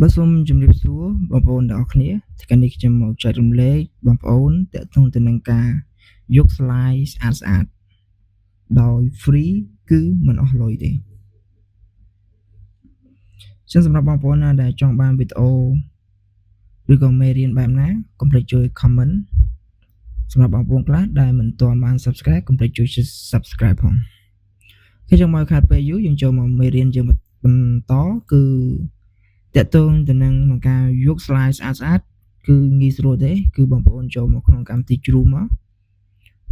បាទសូមជម្រាបសួរបងប្អូនទាំងអស់គ្នាថ្ងៃនេះខ្ញុំមកចែករំលែកបងប្អូនទាក់ទងទៅនឹងការយក slide ស្អាតស្អាតដោយ free គឺមិនអស់លុយទេចឹងសម្រាប់បងប្អូនណាដែលចង់បានវីដេអូឬក៏មេរៀនបែបណាកុំភ្លេចជួយ comment សម្រាប់បងប្អូនខ្លះដែលមិនទាន់បាន subscribe កុំភ្លេចជួយ subscribe ផងគេចង់មកខាតពេលយូរយើងចូលមកមេរៀនយើងបន្តគឺទាក់ទងទៅនឹងក្នុងការយក slide ស្អាតស្អាតគឺងាយស្រួលទេគឺបងប្អូនចូលមកក្នុងកម្មវិធី Chrome មក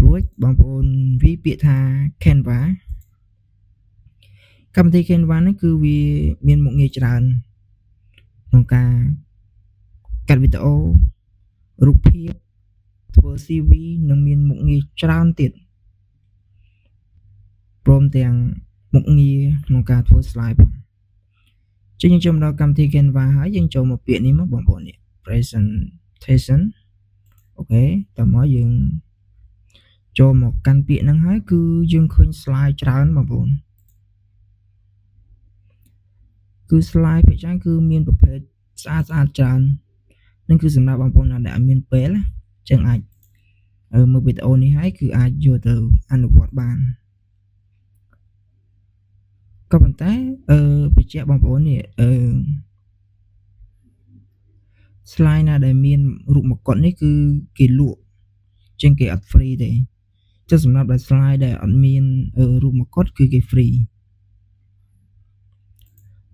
រួចបងប្អូនវាយពាក្យថា Canva កម្មវិធី Canva នេះគឺវាមានមុខងារច្រើនក្នុងការកាត់វីដេអូរូបភាពធ្វើ CV និងមានមុខងារច្រើនទៀតព្រមទាំងមុខងារក្នុងការធ្វើ slide ផងចឹងយើងចូលមកដល់កម្មវិធី Canva ហើយយើងចូលមកពាក្យនេះមកបងប្អូននេះ presentation OK តមកយើងចូលមកកាន់ពាក្យហ្នឹងហើយគឺយើងឃើញ slide ច្រើនបងប្អូនគឺ slide ភាគច្រើនគឺមានប្រភេទស្អាតស្អាតច្រើននឹងគឺសម្រាប់បងប្អូនដែលអត់មានពេលចឹងអាចមើលវីដេអូនេះហើយគឺអាចយកទៅអនុវត្តបានក៏ប៉ុន្តែអឺបញ្ជាក់បងប្អូននេះអឺ slide ណាដែលមានរូបមកុដនេះគឺគេលក់ជាងគេអត់ free ទេចុះសម្រាប់ដែល slide ដែលអត់មានរូបមកុដគឺគេ free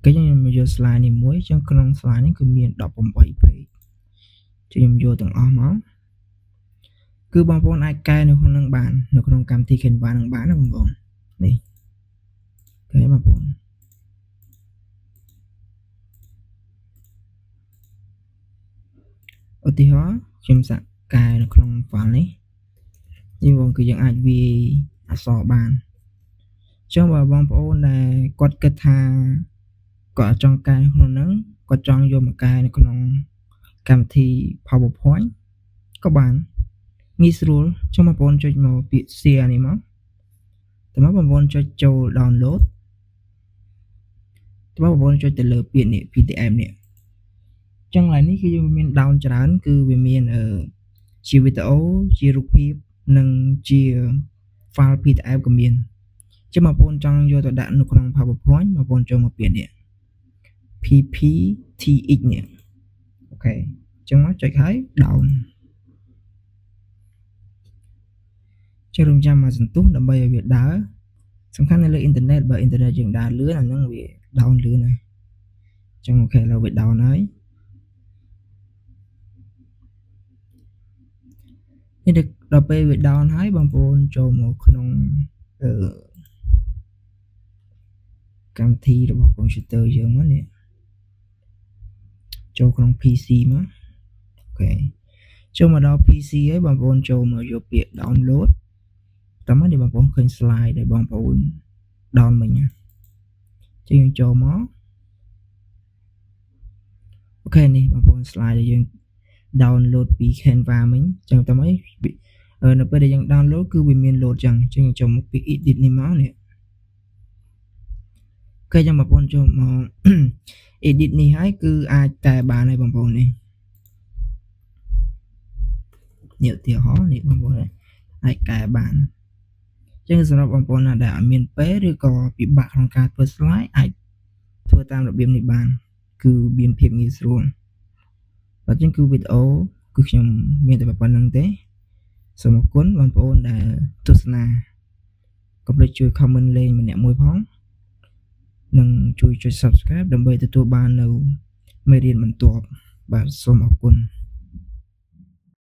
គេខ្ញុំយក slide នេះមួយចឹងក្នុង slide នេះគឺមាន18 page ចឹងខ្ញុំយកទាំងអស់មកគឺបងប្អូនអាចកែនៅក្នុងនឹងបាននៅក្នុងកម្មវិធី Canva នឹងបានណាបងប្អូននេះកែបងប្អូនឧទាហរណ៍ខ្ញុំសាកកែនៅក្នុង file នេះនេះបងគឺយើងអាចវាយអក្សរបានចឹងបើបងប្អូនដែលគាត់គិតថាគាត់ចង់កែក្នុងហ្នឹងគាត់ចង់យកមកកែនៅក្នុងកម្មវិធី PowerPoint ក៏បានងាយស្រួលចឹងបងប្អូនចុចមកពាក្យ share នេះមកតើមកបងប្អូនចុចចូល download តើបងប្អូនចុចទៅលើពាក្យនេះ PDF នេះចឹងឡើយនេះគឺយើងមាន down ច្រើនគឺវាមានអឺជាវីដេអូជារូបភាពនិងជា file PDF ក៏មានចឹងបងប្អូនចង់យកទៅដាក់នៅក្នុង PowerPoint បងប្អូនចូលមកពាក្យនេះ PPTX នេះOK ចឹងមកចុចហើយ down ចឹងរងចាំមកសន្ទុះដើម្បីឲ្យវាដើរសំខាន់នៅលើអ៊ីនធឺណិតបើអ៊ីនធឺណិតយើងដើរលឿនអាហ្នឹងវា down លឿនហើយចឹង OK ឥឡូវវា down ហើយនេះដល់ពេលវា down ហើយបងប្អូនចូលមកក្នុងអឺកម្មវិធីរបស់ computer យើងមកនេះចូលក្នុង PC មក OK ចូលមកដល់ PC ហើយបងប្អូនចូលមកយកពាក្យ download តោះមកនេះបងប្អូនឃើញ slide ដែលបងប្អូន down មិញចឹងយើងចូលមក OK នេះបងប្អូន slide ដែលយើង download ពី Canva មិញចឹងតោះមកនៅពេលដែលយើង download គឺវាមាន load ចឹងចឹងចូលមកពី edit នេះមកនេះOK ចឹងបងប្អូនចូលមក edit នេះហើយគឺអាចកែបានហើយបងប្អូននេះនេះឧទាហរណ៍នេះបងប្អូនអាចកែបានចឹងសម្រាប់បងប្អូនណាដែលអត់មានពេលឬក៏ពិបាកក្នុងការធ្វើ slide អាចធ្វើតាមរបៀបនេះបានគឺមានភាពងាយស្រួលបាទចឹងគឺវីដេអូគឺខ្ញុំមានតែប៉ុណ្្នឹងទេសូមអរគុណបងប្អូនដែលទស្សនាកុំភ្លេចជួយ comment លេងម្នាក់មួយផងនិងជួយចុច Subscribe ដើម្បីទទួលបាននៅមេរៀនបន្ទាប់បាទសូមអរគុណ។